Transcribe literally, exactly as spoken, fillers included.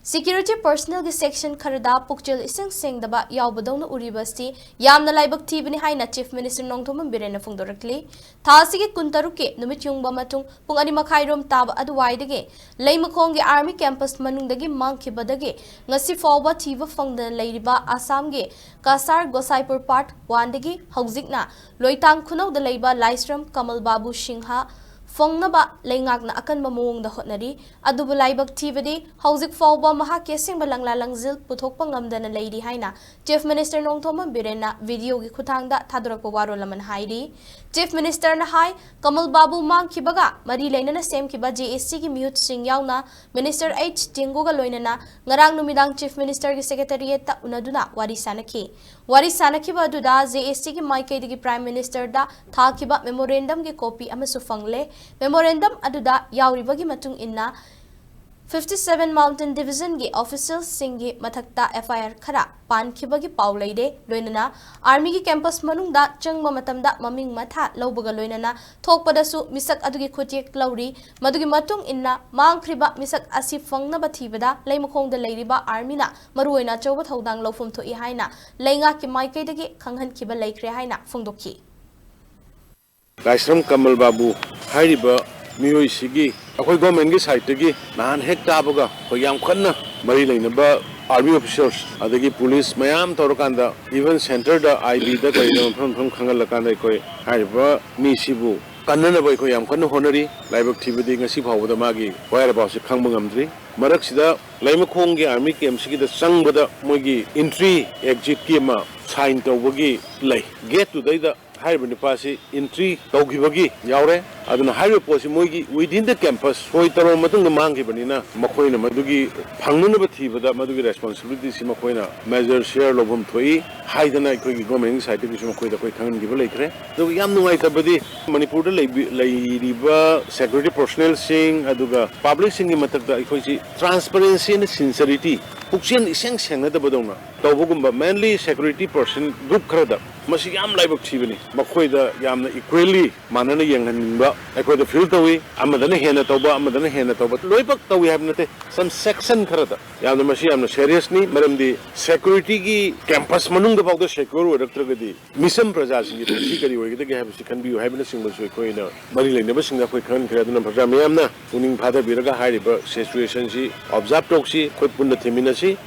Security personnelꯒꯤ section ꯈꯔꯗ ꯄꯨꯛꯆꯦꯜ ꯏꯁꯦꯡ ꯁꯦꯡꯗꯕ ꯌꯥꯎꯕꯗꯧꯅ ꯎꯔꯤꯕ ꯑꯁꯤ ꯌꯥꯝꯅ ꯂꯥꯏꯕꯛ ꯊꯤꯕꯅꯤ ꯍꯥꯏꯅ Chief Minister ꯅꯣꯡꯊꯣꯝꯕꯝ ꯕꯤꯔꯦꯟꯅ ꯐꯣꯡꯗꯣꯔꯛꯂꯤ꯫ ꯊꯥ ꯑꯁꯤꯒꯤ ꯀꯨꯟꯇꯔꯨꯛꯀꯤ ꯅꯨꯃꯤꯠ ꯌꯨꯡꯕ ꯃꯇꯨꯡ ꯄꯨꯡ ꯑꯅꯤ ꯃꯈꯥꯏꯔꯣꯝ ꯇꯥꯕ ꯑꯗꯨꯋꯥꯏꯗꯒꯤ ꯂꯩꯃꯈꯣꯡꯒꯤ Army campus ꯃꯅꯨꯡꯗꯒꯤ ꯃꯥꯡꯈꯤꯕꯗꯒꯤ ꯉꯁꯤ ꯐꯥꯎꯕ ꯊꯤꯕ ꯐꯪꯗꯅ ꯂꯩꯔꯤꯕ ꯑꯁꯥꯝꯒꯤ ꯀꯁꯥꯔ ꯒꯣꯁꯥꯏꯄꯨꯔ Part Oneꯗꯒꯤ ꯍꯧꯖꯤꯛꯅ ꯂꯣꯏꯇꯥꯡ ꯈꯨꯅꯧꯗ ꯂꯩꯕ ꯂꯥꯏꯁ꯭ꯔꯝ ꯀꯃꯜ ꯕꯥꯕꯨ ꯁꯤꯡꯍ ꯐꯪꯅꯕ ꯂꯩꯉꯥꯛꯅ ꯑꯀꯟꯕ ꯃꯑꯣꯡꯗ ꯍꯣꯠꯅꯔꯤ꯫ ꯑꯗꯨꯕꯨ ꯂꯥꯏꯕꯛ ꯊꯤꯕꯗꯤ ꯍꯧꯖꯤꯛ ꯐꯥꯎꯕ ꯃꯍꯥꯛꯀꯤ ꯑꯁꯦꯡꯕ ꯂꯪꯂꯥ ꯂꯪꯖꯤꯜ ꯄꯨꯊꯣꯛꯄ ꯉꯝꯗꯅ ꯂꯩꯔꯤ ꯍꯥꯏꯅ Chief Minister ꯅꯣꯡꯊꯣꯝꯕꯝ ꯕꯤꯔꯦꯟꯅ videoꯒꯤ ꯈꯨꯠꯊꯥꯡꯗ ꯊꯥꯗꯣꯔꯛꯄ ꯋꯥꯔꯣꯜ ꯑꯃꯅ ꯍꯥꯏꯔꯤ꯫ Chief Ministerꯅ ꯍꯥꯏ, ꯀꯃꯜ ꯕꯥꯕꯨ ꯃꯥꯡꯈꯤꯕꯒ ꯃꯔꯤ ꯂꯩꯅꯅ ꯁꯦꯝꯈꯤꯕ JACꯒꯤ ꯃꯤꯍꯨꯠꯁꯤꯡ ꯌꯥꯎꯅ Minister H ꯇꯦꯡꯒꯨꯒ ꯂꯣꯏꯅꯅ ꯉꯔꯥꯡ ꯅꯨꯃꯤꯗꯥꯡ Chief Ministerꯒꯤ Secretariatꯇ ꯎꯅꯗꯨꯅ ꯋꯥꯔꯤ ꯁꯥꯅꯈꯤ꯫ ꯋꯥꯔꯤ ꯁꯥꯅꯈꯤꯕ ꯑꯗꯨꯗ JACꯒꯤ ꯃꯥꯏꯀꯩꯗꯒꯤ Prime Ministerꯗ ꯊꯥꯈꯤꯕ memorandumꯒꯤ copy ꯑꯃꯁꯨ ꯐꯪꯂꯦ꯫ Memorandum ꯑꯗꯨꯗ ꯌꯥꯎꯔꯤꯕꯒꯤ ꯃꯇꯨꯡ ꯏꯟꯅ, fifty seven Mountain Divisionꯒꯤ officialꯁꯤꯡꯒꯤ ꯃꯊꯛꯇ FIR ꯈꯔ ꯄꯥꯟꯈꯤꯕꯒꯤ ꯄꯥꯎ ꯂꯩꯔꯦ꯫ ꯂꯣꯏꯅꯅ Armyꯒꯤ campus ꯃꯅꯨꯡꯗ ꯆꯪꯕ ꯃꯇꯝꯗ ꯃꯃꯤꯡ ꯃꯊꯥ ꯂꯧꯕꯒ ꯂꯣꯏꯅꯅ ꯊꯣꯛꯄꯗꯁꯨ ꯃꯤꯁꯛ ꯑꯗꯨꯒꯤ ꯈꯨꯠꯌꯦꯛ ꯂꯧꯔꯤ꯫ ꯃꯗꯨꯒꯤ ꯃꯇꯨꯡ ꯏꯟꯅ ꯃꯥꯡꯈ꯭ꯔꯤꯕ ꯃꯤꯁꯛ ꯑꯁꯤ ꯐꯪꯅꯕ ꯊꯤꯕꯗ ꯂꯩꯃꯈꯣꯡꯗ ꯂꯩꯔꯤꯕ Armyꯅ ꯃꯔꯨꯑꯣꯏꯅ ꯑꯆꯧꯕ ꯊꯧꯗꯥꯡ ꯂꯧꯐꯝ ꯊꯣꯛꯏ ꯍꯥꯏꯅ ꯂꯩꯉꯥꯛꯀꯤ ꯃꯥꯏꯀꯩꯗꯒꯤ ꯈꯪꯍꯟꯈꯤꯕ ꯂꯩꯈ꯭ꯔꯦ ꯍꯥꯏꯅ ꯐꯣꯡꯗꯣꯛꯈꯤ꯫ ꯂꯥꯏꯁ꯭ꯔꯝ ꯀꯃꯜ ꯕꯥꯕꯨ ꯍꯥꯏꯔꯤꯕ ꯃꯤꯑꯣꯏꯁꯤꯒꯤ ꯑꯩꯈꯣꯏ governmentꯀꯤ sideꯇꯒꯤ ꯅꯍꯥꯟ ꯍꯦꯛ ꯇꯥꯕꯒ ꯑꯩꯈꯣꯏ ꯌꯥꯝ ꯀꯟꯅ ꯃꯔꯤ ꯂꯩꯅꯕ army officers ꯑꯗꯒꯤ police ꯃꯌꯥꯝ ꯇꯧꯔꯀꯥꯟꯗ even centreꯗ IBꯗ ꯀꯔꯤꯗ ꯃꯐꯝ ꯃꯐꯝ ꯈꯪꯍꯜꯂꯀꯥꯟꯗ ꯑꯩꯈꯣꯏ ꯍꯥꯏꯔꯤꯕ ꯃꯤꯁꯤꯕꯨ ꯀꯟꯅꯅꯕ ꯑꯩꯈꯣꯏ ꯌꯥꯝ ꯀꯟꯅ ꯍꯣꯠꯅꯔꯤ꯫ ꯂꯥꯏꯕꯛ ꯊꯤꯕꯗꯤ ꯉꯁꯤ ꯐꯥꯎꯕꯗ ꯃꯥꯒꯤ whereaboutsꯁꯦ ꯈꯪꯕ ꯉꯝꯗ꯭ꯔꯤ꯫ ꯃꯔꯛꯁꯤꯗ ꯂꯩꯃꯈꯣꯡꯒꯤ army campꯁꯤꯒꯤꯗ ꯆꯪꯕꯗ ꯃꯣꯏꯒꯤ entry exitꯀꯤ ꯑꯃ sign ꯇꯧꯕꯒꯤ ꯂꯩ꯫ Gateꯇꯨꯗꯩꯗ ꯍꯥꯏꯔꯤꯕ ꯅꯨꯄꯥꯁꯤ entry ꯇꯧꯈꯤꯕꯒꯤ ꯌꯥꯎꯔꯦ꯫ ꯑꯗꯨꯅ ꯍꯥꯏꯔꯤꯕ ꯄꯣꯠꯁꯤ ꯃꯣꯏꯒꯤ within the campus ꯁꯣꯏ ꯇꯧꯔꯕ ꯃꯇꯨꯡꯗ ꯃꯥꯡꯈꯤꯕꯅꯤꯅ ꯃꯈꯣꯏꯅ ꯃꯗꯨꯒꯤ ꯐꯪꯅꯅꯕ ꯊꯤꯕꯗ ꯃꯗꯨꯒꯤ responsibilityꯁꯤ ꯃꯈꯣꯏꯅ major share ꯂꯧꯐꯝ ꯊꯣꯛꯏ ꯍꯥꯏꯗꯅ ꯑꯩꯈꯣꯏꯒꯤ governmentꯀꯤ sideꯇꯒꯤꯁꯨ ꯃꯈꯣꯏꯗ ꯑꯩꯈꯣꯏ ꯈꯪꯍꯟꯈꯤꯕ ꯂꯩꯈ꯭ꯔꯦ꯫ ꯑꯗꯨꯒ ꯌꯥꯝ ꯅꯨꯡꯉꯥꯏꯇꯕꯗꯤ ꯃꯅꯤꯄꯨꯔꯗ ꯂꯩꯕꯤ-, ꯂꯩꯔꯤꯕ security personnelꯁꯤꯡ ꯑꯗꯨꯒ publicꯁꯤꯡꯒꯤ ꯃꯊꯛꯇ ꯑꯩꯈꯣꯏꯁꯤ transparency and sincerity, ꯄꯨꯛꯆꯦꯜ ꯏꯁꯦꯡ ꯁꯦꯡꯅꯗꯕꯗꯧꯅ ꯇꯧꯕꯒꯨꯝꯕ, mainly security personnel group ꯈꯔꯗ ꯃꯁꯤ ꯌꯥꯝ ꯂꯥꯏꯕꯛ ꯊꯤꯕꯅꯤ꯫ ꯃꯈꯣꯏꯗ ꯌꯥꯝꯅ equally ꯃꯥꯟꯅꯅ ꯌꯦꯡꯍꯟꯅꯤꯡꯕ ꯑꯩꯈꯣꯏꯗ feel ꯇꯧꯏ꯫ ꯑꯃꯗꯅ ꯍꯦꯟꯅ ꯇꯧꯕ, ꯑꯃꯗꯅ ꯍꯦꯟꯅ ꯇꯧꯕ, ꯂꯣꯏꯅꯃꯛ ꯇꯧꯏ ꯍꯥꯏꯕ ꯅꯠꯇꯦ꯫ Some section ꯈꯔꯗ ꯌꯥꯝꯅ, ꯃꯁꯤ ꯌꯥꯝꯅ seriousꯅꯤ꯫ ꯃꯔꯝꯗꯤ securityꯒꯤ campus ꯃꯅꯨꯡꯗ ꯐꯥꯎꯗ secure ꯑꯣꯏꯔꯛꯇ꯭ꯔꯒꯗꯤ ꯃꯤꯆꯝ ꯄ꯭ꯔꯖꯥꯁꯤꯡꯒꯤ ꯄꯨꯟꯁꯤ ꯀꯔꯤ ꯑꯣꯏꯒꯗꯒꯦ ꯍꯥꯏꯕꯁꯤ ꯈꯟꯕꯤꯌꯨ ꯍꯥꯏꯕꯅꯆꯤꯡꯕꯁꯨ ꯑꯩꯈꯣꯏꯅ ꯃꯔꯤ ꯂꯩꯅꯕꯁꯤꯡꯗ ꯑꯩꯈꯣꯏ ꯈꯪꯍꯟꯈ꯭ꯔꯦ꯫ ꯑꯗꯨꯅ ꯄ꯭ꯔꯖꯥ ꯃꯤꯌꯥꯝꯅ ꯄꯨꯛꯅꯤꯡ ꯐꯥꯊꯕꯤꯔꯒ ꯍꯥꯏꯔꯤꯕ situationꯁꯤ observe ꯇꯧꯁꯤ, ꯑꯩꯈꯣꯏ ꯄꯨꯟꯅ ꯊꯤꯃꯤꯟꯅꯁꯤ꯫